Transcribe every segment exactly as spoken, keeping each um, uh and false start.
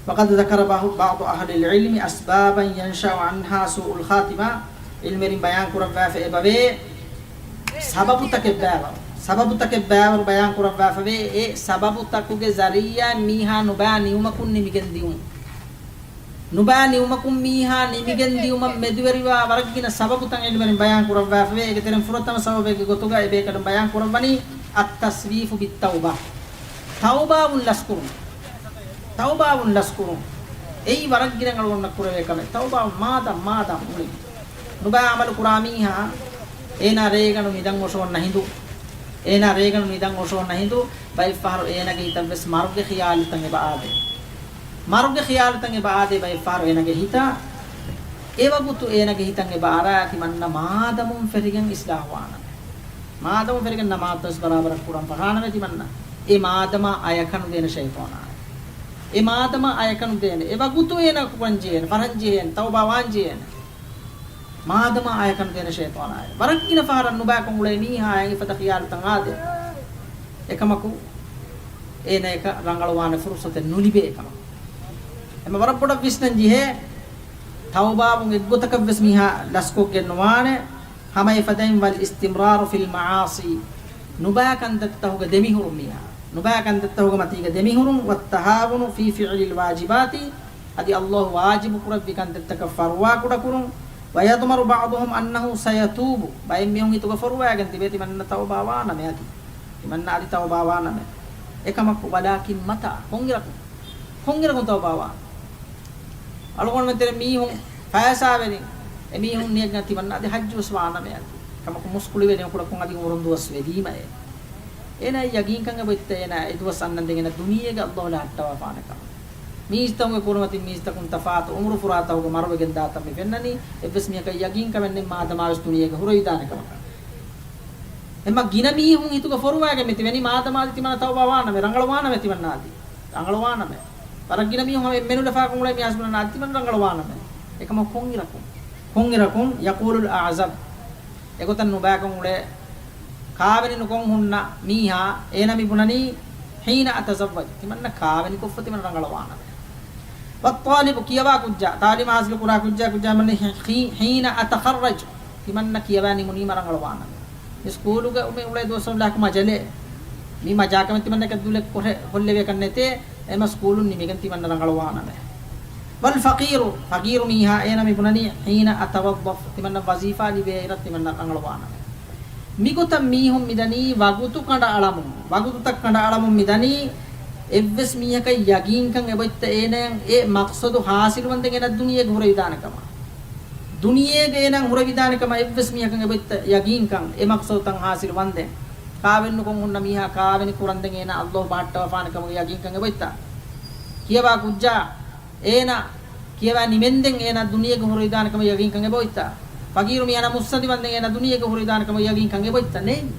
وقد ذكر بعض، بعض أهل العلم أسبابا ينشأ عنها سوء الخاتمة. ޢިލްމުވެރިން ބަޔާން ކުރައްވާފަ އެބަވޭ، ސަބަބުތަކެއް ބާވަރު، ސަބަބުތަކެއް ބާވަރު ބަޔާން ކުރައްވާފަވޭ، އެ ސަބަބުތަކުގެ ޒަރީއާ މީހާ ނުބާ ނިމުމަކުން ނިމިގެން ދިއުން. ނުބާ ނިމުމަކުން މީހާ ނިމިގެން ދިއުމަށް މެދުވެރިވާ ވަރަށްގިނަ ސަބަބުތައް ޢިލްމުވެރިން ބަޔާން ކުރައްވާފަވޭ. އޭގެ ތެރެއިން ފުރަތަމަ ސަބަބެއްގެ ގޮތުގަ އެބޭކަލުން ބަޔާން ކުރައްވަނީ التسويف بالتوبة. ތައުބާވުން ލަސްކުރުން. ތައުބާވުން ލަސްކުރުން. އެއީ ވަރަށް ގިނަ އަޅުގަނޑުމެންނަށް ކުރެވޭ ކަމެއް. ތައުބާވުން މާދަމް، މާދަމް އުޅި. ނުބާ ޢަމަލު ކުރާ މީހާ، އޭނާ ރޭގަނޑު ނިދަން އޮށޯންނަ ހިނދު، އޭނާ ރޭގަނޑު ނިދަން އޮށޯންނަ ހިނދު، ބައެއްފަހަރު އޭނާގެ ހިތަށްވެސް މަރުގެ ޚިޔާލުތައް އެބަ އާދޭ. މަރުގެ ޚިޔާލުތައް އެބަ އާދޭ ބައެއްފަހަރު އޭނާގެ ހިތަށް. އެވަގުތު އޭނާގެ ހިތަށް އެބަ އަރާ ތިމަންނަ މާދަމުން ފެށިގެން އިސްލާހުވާނަމޭ. މާދަމުން ފެށިގެން ނަމާދުވެސް ބަރާބަރަށް ކުރަން ފަށާނަމޭ ތިމަންނަ. އެ މާދަމާ އަޔަކަނުދޭނެ ޝައިޠާނާއެއް. އެ މާދަމާ އަޔަކަނުދޭނެ. އެ ވަގުތު އޭނާ ކުރަން ޖެހޭނެ، ފަށަން ޖެހޭނެ، ތައުބާ ވާން ޖެހޭނެ. މާދަމާ އަޔަކަނުދޭނެ ޝައިޠާނާއެއް. ވަރަށްގިނަ ފަހަރަށް ނުބައިކޮށް އުޅޭ މީހާއަށް އެފަދަ ޚިޔާލުތައް އާދޭ. އެކަމަކު އޭނަޔަކަށް ރަނގަޅުވާނެ ފުރުޞަތެއް ނުލިބޭ އެކަމަކު. އެމަ ވަރަށް ބޮޑަށް ވިސްނަން ޖެހޭ، ތައުބާވުން އެއްގޮތަކަށްވެސް މީހާ ލަސްކޮށްގެން ނުވާނެ. ހަމަ އެފަދައިން والاستمرار في المعاصي، ނުބައި ކަންތައްތަކުގަ ދެމިހުރުން މީހާ. ނުބައި ކަންތައްތަކުގެ މަތީގަ ދެމިހުރުން، والتهاون في فعل الواجبات، އަދި ﷲ ވާޖިބު ކުރެއްވި ކަންތައްތަކަށް ފަރުވާކުޑަކުރުން، ويضمر بعضهم أنه سيتوب، ބައެއް މީހުން ހިތުގަ ފޮރުވާގެން ތިބޭ ތިމަންނަ ތައުބާ ވާނަމޭ އަދި. ތިމަންނަ އަދި ތައުބާ ވާނަމޭ. އެކަމަކު، ولكن متى؟ ކޮންއިރަކު؟ ކޮންއިރަކުން ތައުބާވާން؟ އަޅުގަނޑުމެން ތެރެ މީހުން ފައިސާވެރިން، އެ މީހުން ނިޔަތްގަން ތިމަންނަ އަދި ޙައްޖުވެސް ވާނަމޭ އަދި. ކަމަކު މުސްކުޅިވެރިން ކުޑަކޮށް އަދި އުމުރުން ދުވަސް ވެދީމައޭ. އޭނާ ޔަގީންކަން އެބައޮތްތަ އޭނާ އެ ދުވަސް އަންނަންދެން އޭނާ ދުނިޔޭގަ ﷲ ލަހައްޓަވާފާނެ ކަމަށް. މީސްތަކުންގެ ކުރިމަތިން މީސްތަކުން ތަފާތު އުމުރު ފުރާތަކުގެ މަރުވެގެން ދާތަން މި ފެންނަނީ. އެއްވެސް މީހަކަށް ޔަގީންކަމެއް ނެތް މާދަމާވެސް ދުނިޔޭގަ ހުރެވިދާނެ ކަމަކަށް. އެމަ ގިނަ މީހުން ހިތުގަ ފޮރުވާގެން މި ތިބެނީ މާދަމާ އަދި ތިމަންނަ ތައުބާ ވާނަމޭ، ރަނގަޅުވާނަމޭ ތިމަންނަ އަދި. ރަނގަޅުވާނަމޭ. ވަރަށް ގިނަ މީހުން ހަމަ އެންމެނުލަފާކޮށް އުޅޭ މީހާސް ބުނަން އަދި ތިމަން ރަނގަޅުވާނަމޭ. އެކަމަކު ކޮންއިރަކުން؟ ކޮންއިރަކުން؟ يقول الأعزب. އެގޮތަށް ނުބައިކޮށް އުޅޭ ކާވެނި ނުކޮށް ހުންނަ މީހާ އޭނަ މި ބުނަނީ حين أتزوج. ތިމަންނަ ކާވެނި ކޮށްފަ ތިމަން ރަނގަޅުވާނަމޭ. والطالب، ކިޔަވާ ކުއްޖާ، ތާލީމު ހާސިލު ކުރާ ކުއްޖާ، ކުއްޖާ މަންނަ ހީ-، ހީ-، حين أتخرج، ތިމަންނަ ކިޔަވާ ނިމުނީމަ ރަނގަޅުވާނަމޭ. މި ސްކޫލުގަ އުމެ އުޅޭ ދުވަސްވަރު ލާކު މަޖަލޭ. މި މަޖާކަމެއް ތިމަންނަ އެކަ ދުލެއް ކޮށެ-، ކޮށްލެވޭކަށް ނެތޭ، އެމަ ސްކޫލުން ނިމިގެން ތިމަންނަ ރަނގަޅުވާނަމޭ. والفقير، ފަގީރު މީހާ އޭނަ މި ބުނަނީ حين أتوظف، ތިމަންނަ ވަޒީފާ ލިބޭ އިރަށް ތިމަންނަ ރަނގަޅުވާނަމޭ. މިގޮތަށް މީހުން މިދަނީ ވަގުތު ކަނޑައަޅަމުން، ވަގުތުތައް ކަނޑައަޅަމުން މިދަނީ. އެއްވެސް މީހަކަށް ޔަގީންކަން އެބޮތްތަ އޭނައަށް އެ މަޤްޞަދު ޙާޞިލުވަންދެން އޭނަ ދުނިޔޭގަ ހުރެވިދާނެ ކަމަށް؟ ދުނިޔޭގަ އޭނައަށް ހުރެވިދާނެ ކަމަށް އެއްވެސް މީހަކަށް އެބޮތްތަ ޔަގީންކަން އެ މަޤްޞަދުތައް ޙާޞިލުވަންދެން؟ ކާވެންނުކޮށް ހުންނަ މީހާ ކާވެނި ކުރަންދެން އޭނަ ﷲ ބަހައްޓަވާފާނެ ކަމުގެ ޔަގީންކަން އެބޮތްތަ؟ ކިޔަވާ ކުއްޖާ އޭނަ ކިޔަވާ ނިމެންދެން އޭނަ ދުނިޔޭގަ ހުރެވިދާނެ ކަމަށް ޔަގީންކަން އެބައޮތްތަ؟ ފަގީރު މީހާ މުއްސަނދިވަންދެން އޭނަ ދުނިޔޭގަ ހުރެވިދާނެ ކަމަށް ޔަގީންކަން އެބައޮތްތަ؟ ނެތް.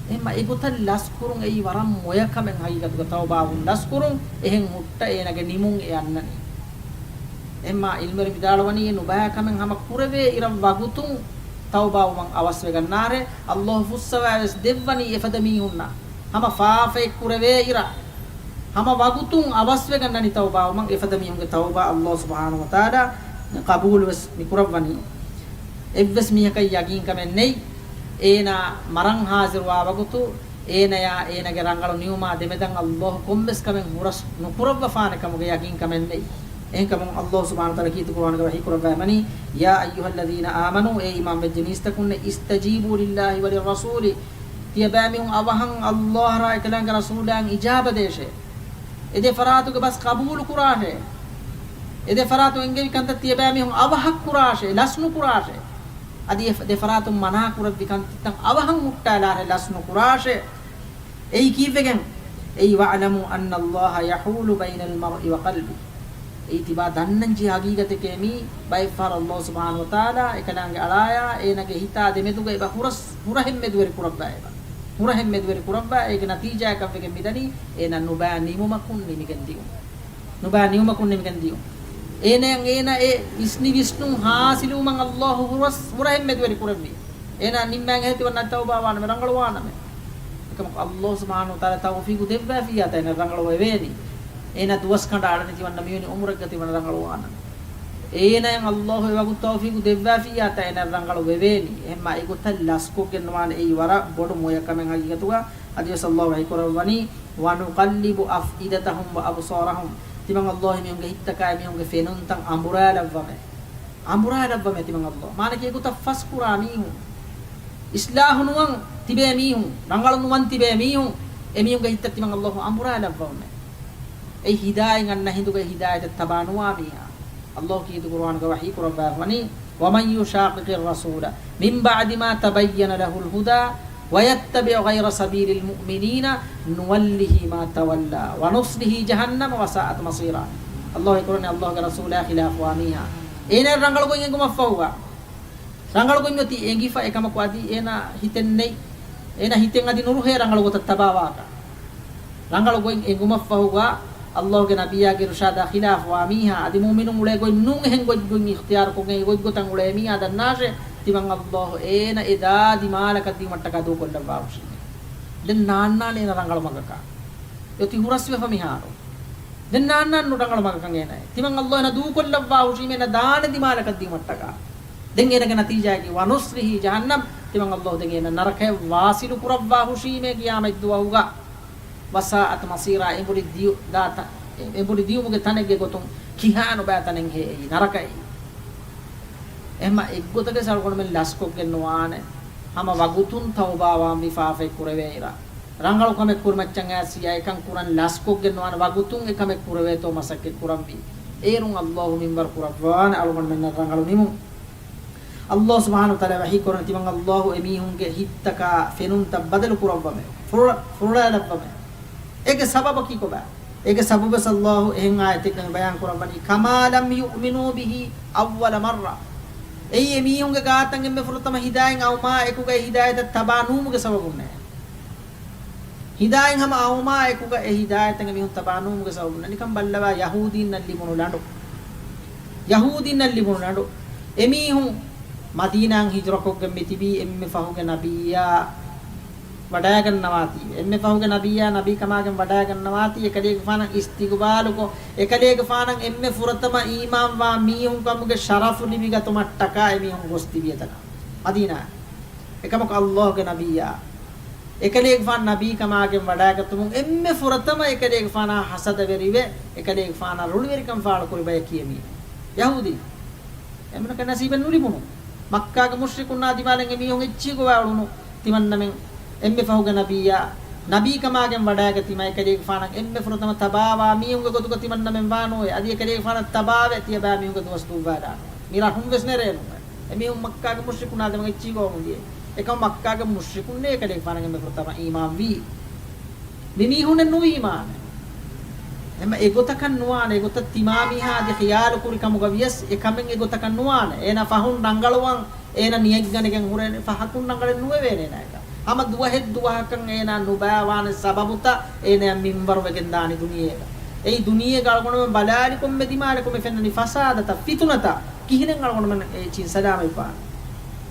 އެހެންމަ އެގޮތަށް ލަސްކުރުން އެއީ ވަރަށް މޮޔަ ކަމެއް ހަގީގަތުގަ ތައުބާވުން ލަސްކުރުން. އެހެން ހުއްޓަ އޭނަގެ ނިމުން އެ އަންނަނީ. އެހެންމަ ޢިލްމުވެރިން ވިދާޅުވަނީ އެ ނުބައި ކަމެއް ހަމަ ކުރެވޭ އިރަށް ވަގުތުން ތައުބާވުމަށް އަވަސްވެގަންނާރޭ. ﷲ ފުއްސަވާވެސް ދެއްވަނީ އެފަދަ މީހުންނަށް. ހަމަ ފާފައެއް ކުރެވޭ އިރަށް ހަމަ ވަގުތުން އަވަސްވެގަންނަނީ ތައުބާވުމަށް. އެފަދަ މީހުންގެ ތައުބާ ﷲ ސުބްޙާނަހޫ ވަތަޢާލާ ޤަބޫލުވެސް މިކުރައްވަނީ. އެއްވެސް މީހަކަށް ޔަގީންކަމެއް ނެތް. އޭނާ މަރަން ޙާޟިރުވާ ވަގުތު އޭނަޔާ އޭނަގެ ރަނގަޅު ނިމުމާ ދެމެދަށް ﷲ ކޮންމެސް ކަމެއް ހުރަސް ނުކުރައްވަފާނެ ކަމުގެ ޔަގީންކަމެއް ނެތް. އެހެންކަމުން ﷲ ސުބްޙާނަހޫ ވަތަޢާލާ ކީރިތި ޤުރުއާނުގަ ވަޙީ ކުރައްވައިމަނީ، يا أيها الذين آمنوا، އޭ އީމާންވެއްޖެ މީސްތަކުންނޭ، استجيبوا لله وللرسول، ތިޔަބައިމީހުން އަވަހަށް ﷲ ރާ އެކަލާނގެ ރަސޫލާއަށް އިޖާބަ ދޭށޭ. އެ ދެ ފަރާތުގެ ބަސް ޤަބޫލު ކުރާށޭ. އެ ދެ ފަރާތުން އެންގެވި ކަންތައް ތިޔަބައިމީހުން އަވަހަށް ކުރާށޭ، ލަސް ނުކުރާށޭ. އަދި އެ ދެ ފަރާތުން މަނާ ކުރެއްވި ކަންތައްތައް އަވަހަށް ހުއްޓާލާށޭ، ލަސް ނުކުރާށޭ. އެއީ ކީއްވެގެން؟ އެއީ، واعلموا أن الله يحول بين المرء وقلبه. އެއީ ތިބާ ދަންނަންޖެހޭ ހަގީގަތެކޭ މީ. ބައެއްފަހަރު ﷲ ސުބްޙާނަހޫ ވަތަޢާލާ އެކަލާނގެ އަޅާޔާ އޭނަގެ ހިތާ ދެމެދުގަ އެބަ ހުރަސް، ހުރަހެއް މެދުވެރި ކުރައްވާ އެބަ. ހުރަހެއް މެދުވެރި ކުރައްވާ އޭގެ ނަތީޖާއަކަށްވެގެން މިދަނީ އޭނަ ނުބައި ނިމުމަކުން ނިމިގެން ދިއުން. ނުބައި ނިމުމަކުން ނިމިގެން ދިއުން. އޭނައަށް އޭނަ އެ ވިސްނި ވިސްނުން ޙާޞިލުވުމަށް ﷲ ހުރަސް، ހުރަހެއް މެދުވެރި ކުރެއްވި. އޭނާ ނިންމާގެ ހެތިވަންނަ ތައުބާ ވާނަމެ، ރަނގަޅުވާނަމެ. އެކަމަކު ﷲ ސުބްޙާނަހޫ ވަތަޢާލާ ތައުފީޤު ދެއްވާފިއްޔާތަ އޭނަ ރަނގަޅުވެވޭނީ. އޭނާ ދުވަސް ކަނޑައަޅަނީ ތިމަންނަ މިވެނި ޢުމުރެއްގަ ތިމަންނަ ރަނގަޅުވާނަން. އޭނާއަށް ﷲ އެ ވަގުތު ތައުފީޤު ދެއްވާފިއްޔާތަ އޭނާ ރަނގަޅު ވެވޭނީ. އެހެންމާ އެގޮތަށް ލަސްކޮށްގެން ނުވާނެ. އެއީ ވަރަށް ބޮޑު މޮޔަ ކަމެއް ހަގީގަތުގަ. އަދިވެސް ﷲ ވަޙީ ކުރައްވަނީ، "وَنُقَلِّبُ أَفْئِدَتَهُمْ وَأَبْصَارَهُمْ." ތިމަން ﷲ މީހުންގެ ހިތްތަކާއި މީހުންގެ ފެނުންތައް އަނބުރާލައްވަމޭ. އަނބުރާލައްވަމޭ ތިމަން ﷲ. މާނައަކީ އެގޮތަށް ފަސްކުރާ މީހުން، އިޞްލާޙު ނުވަން ތިބޭ މީހުން، ރަނގަޅު ނުވަން ތިބޭ މީހުން، އެމީހުންގެ ހިތްތައް ތިމަން ﷲ އަނބުރާލައްވަމޭ. އެ ހިދާޔަތް އަންނަ ހިނދުގައި ހިދާޔަތަށް ތަބާ ނުވާ މީހާ. ﷲ ކީރިތި ޤުރުއާނުގަ ވަޙީ ކުރައްވާފަވަނީ، "وَمَنْ يُشَاقِقِ الرَّسُولَ مِنْ بَعْدِ مَا تَبَيَّنَ لَهُ الْهُدَى وَيَتَّبِعْ غَيْرَ سَبِيلِ الْمُؤْمِنِينَ نُوَلِّهِ مَا تَوَلَّى وَنُصْلِهِ جَهَنَّمَ وَسَاءَتْ مَصِيرًا." ﷲ އެކުރަނީ ﷲގެ ރަސޫލާ ޚިލާފުވާ މީހާ. އޭނާ ރަނގަޅު ގޮތް އެނގުމަށްފަހުގަ، ރަނގަޅު ގޮތް އޮތީ އެނގިފަ އެކަމަކު އަދި އޭނާ ހިތެއް ނެތް. އޭނާ ހިތެއް އަދި ނުރުހޭ ރަނގަޅު ގޮތަށް ތަބާވާކަށް. ރަނގަޅު ގޮތް އެނގުމަށްފަހުގަ ﷲގެ ނަބިއްޔާގެ އިރުޝާދާ ޚިލާފުވާ މީހާ، އަދި މުއުމިނުން އުޅޭ ގޮތް ނޫން އެހެން ގޮތް ގޮތް އިޚްތިޔާރުކޮށްގެން އެ ގޮތް ގޮތަށް އުޅޭ މީހާ ދަންނާށޭ، ތިމަން ﷲ އޭނަ އެ ދާ ދިމާލަކަށް ދިއުމަށްޓަކާ ދޫކޮށްލައްވާ ހުށީމޭ. ދެން ނާންނާނެ އޭނަ ރަނގަޅު މަގަކަށް. އެ އޮތީ ހުރަސްވެފަ މިހާރު. ދެން ނާންނާނެ ރަނގަޅު މަގަކަށް އޭނަ. ތިމަން ﷲ އޭނަ ދޫކޮށްލައްވާ ހުށީމޭ އޭނަ ދާނެ ދިމާލަކަށް ދިއުމަށްޓަކާ. ދެން އޭނަގެ ނަތީޖާއަކީ، "وَنُصْلِهِ جَهَنَّمَ." ތިމަން ﷲ ދެން އޭނަ ނަރަކަޔަށް ވާސިލު ކުރައްވާ ހުށީމޭ ޤިޔާމަތް ދުވަހުގަ. "وَسَاءَتْ مَصِيرًا." އެނބުރި ދިޔު ދާތަ، އެ-، އެނބުރި ދިޔުމުގެ ތަނެއްގެ ގޮތުން ކިހާ ނުބައި ތަނެއްހޭ އެއީ ނަރަކައީ. އެހެންމަ އެއްގޮތަކަށް އަޅުގަނޑުމެން ލަސްކޮށްގެން ނުވާނެ. ހަމަ ވަގުތުން ތައުބާވާންވީ ފާފައެއް ކުރެވޭއިރަށް. ރަނގަޅު ކަމެއް ކުރިމައްޗަށް އައިސް އެކަން ކުރަން ލަސްކޮށްގެން ނުވާނެ، ވަގުތުން އެކަމެއް ކުރެވޭތޯ މަސައްކަތް ކުރަންވީ. އޭރުން ﷲ މިންވަރު ކުރައްވާނެ އަޅުގަނޑުމެންނަށް ރަނގަޅު ނިމުން. ﷲ ސުބްޙާނަހޫ ވަތަޢާލާ ވަޙީ ކުރަނީ ތިމަން ﷲ އެމީހުންގެ ހިތްތަކާ ފެނުންތައް ބަދަލު ކުރައްވަމޭ. ފުރ-، ފުރައިލައްވަމޭ. އޭގެ ސަބަބަކީ ކޮބާ؟ އޭގެ ސަބަބަސް ﷲ އެހެން އާޔަތެއްގައި ބަޔާން ކުރައްވަނީ، "كَمَا لَمْ يُؤْمِنُوا بِهِ أَوَّلَ مَرَّةٍ." އެއީ އެމީހުންގެ ގާތަށް އެންމެ ފުރަތަމަ ހިދާޔަތް އައުމާ އެކުގައި ހިދާޔަތަށް ތަބާ ނުވުމުގެ ސަބަބުންނޭ. ހިދާޔަތް ހަމަ އައުމާ އެކުގަ އެ ހިދާޔަތަށް އެމީހުން ތަބާ ނުވުމުގެ ސަބަބުން. ނިކަން ބައްލަވާ ޔަހޫދީންނަށް ލިބުނު ލަނޑު. ޔަހޫދީންނަށް ލިބުނު ލަނޑު. އެމީހުން މަދީނާއަށް ހިޖުރަކޮށްގެން މިތިބީ އެންމެ ފަހުގެ ނަބިއްޔާ ވަޑައިގަންނަވާތީ. އެންމެ ފަހުގެ ނަބިއްޔާ ނަބީކަމާގެން ވަޑައިގަންނަވާތީ އެކަލޭގެފާނަށް އިސްތިޤުބާލުކޮށް، އެކަލޭގެފާނަށް އެންމެ ފުރަތަމަ އީމާންވާ މީހުންކަމުގެ ޝަރަފު ލިބިގަތުމަށްޓަކާ އެމީހުން ގޮސް ތިބި އެތަނަށް. މަދީނާއަށް. އެކަމަކު ﷲގެ ނަބިއްޔާ އެކަލޭގެފާނު ނަބީކަމާގެން ވަޑައިގަތުމުން އެންމެ ފުރަތަމަ އެކަލޭގެފާނާ ހަސަދަވެރިވެ، އެކަލޭގެފާނާ ރުޅިވެރިކަން ފާޅުކުރި ބައެއް ކީ އެމީހުން. ޔަހޫދީ. އެމީހުންނަކަށް ނަސީބެއް ނުލިބުނު. މައްކާގެ މުޝްރިކުންނާ ދިމާލަށް އެމީހުން އެއްޗިހި ގޮވާ އުޅުނު. ތިމަންނަމެން އެންމެ ފަހުގެ ނަބިއްޔާ ނަބީކަމާގެން ވަޑައިގަތީމަ އެކަލޭގެފާނަށް އެންމެ ފުރަތަމަ ތަބާވާ މީހުންގެ ގޮތުގަ ތިމަންނަމެން ވާނޫއޭ. އަދި އެކަލޭގެފާނަށް ތަބާވެ ތިޔަބައިމީހުންގެ ދުވަސް ދުއްވާލާނު. މި ރަށުން ވެސް ނެރޭނު. އެމީހުން މައްކާގެ މުޝްރިކުންނާ ދެމަގެ އެއްޗިހި ގޮވަމުން ދިޔަ. އެކަމަ މައްކާގެ މުޝްރިކުންނޭ އެކަލޭގެފާނަށް އެންމެ ފުރަތަމަ އީމާންވީ. މި މީހުނެއް ނުވީމާނެ. އެމަ އެގޮތަކަށް ނުވާނެ. އެގޮތަށް ތިމާ މީހާ އަދި ޚިޔާލު ކުރި ކަމުގަ ވިޔަސް އެކަމެއް އެގޮތަކަށް ނުވާނެ. އޭނަ ފަހުން ރަނގަޅުވަން އޭނަ ނިޔަތްގަނެގެން ހުރޭނެ. ފަހަކުން ރަނގަޅެއް ނުވެވޭނެ އޭނައަކަށް. ހަމަ ދުވަހެއް ދުވަހަކަށް އޭނާ ނުބައިވާނެ ސަބަބުތައް އޭނަޔަށް މިންވަރު ވެގެން ދާނީ ދުނިޔޭގަ. އެއީ ދުނިޔޭގަ އަޅުގަނޑުމެން ބަލާލި ކޮންމެ ދިމާލަކު މި ފެންނަނީ ފަސާދަތައް، ފިތުނަތައް. ކިހިނެއް އަޅުގަނޑުމެން އެ އެއްޗިން ސަލާމަތްވާނީ؟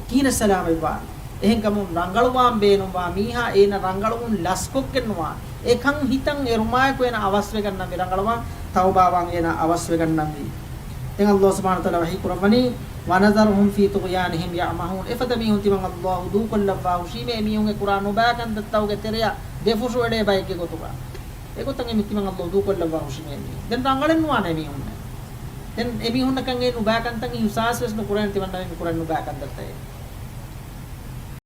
ކިހިނެއް ސަލާމަތްވާނީ؟ އެހެންކަމުން ރަނގަޅުވާން ބޭނުންވާ މީހާ އޭނަ ރަނގަޅުވުން ލަސްކޮށްގެން ނުވާނެ. އެކަން ހިތަށް އެރުމާއެކު އޭނަ އަވަސްވެގަންނަންވީ ރަނގަޅުވާން، ތައުބާވާން އޭނަ އަވަސްވެގަންނަންވީ. ދެން ﷲ ސުބްޙާނަހޫ ވަތަޢާލާ ވަޙީ ކުރައްވަނީ، "وَنَذَرُهُمْ فِي طُغْيَانِهِمْ يَعْمَهُونَ." އެފަދަ މީހުން ތިމަން ﷲ ދޫކޮށްލައްވާ ހުށީމޭ އެމީހުންގެ ކުރާ ނުބައިކަންތައްތަކުގެ ތެރެއަށް ދެފުށުއެޅޭ ބައެއްގެ ގޮތުގަ. އެގޮތަށް އެމީ ތިމަން ﷲ ދޫކޮށްލައްވާ ހުށީމޭ އެމީހުން. ދެން ރަނގަޅެއް ނުވާނެ އެމީހުންނެއް. ދެން އެމީހުންނަކަށް އެ ނުބައިކަންތައް އިޙްސާސް ވެސް ނުކުރޭނެ ތިމަންނަމެން މި ކުރަން ނުބައިކަންތައްތައް.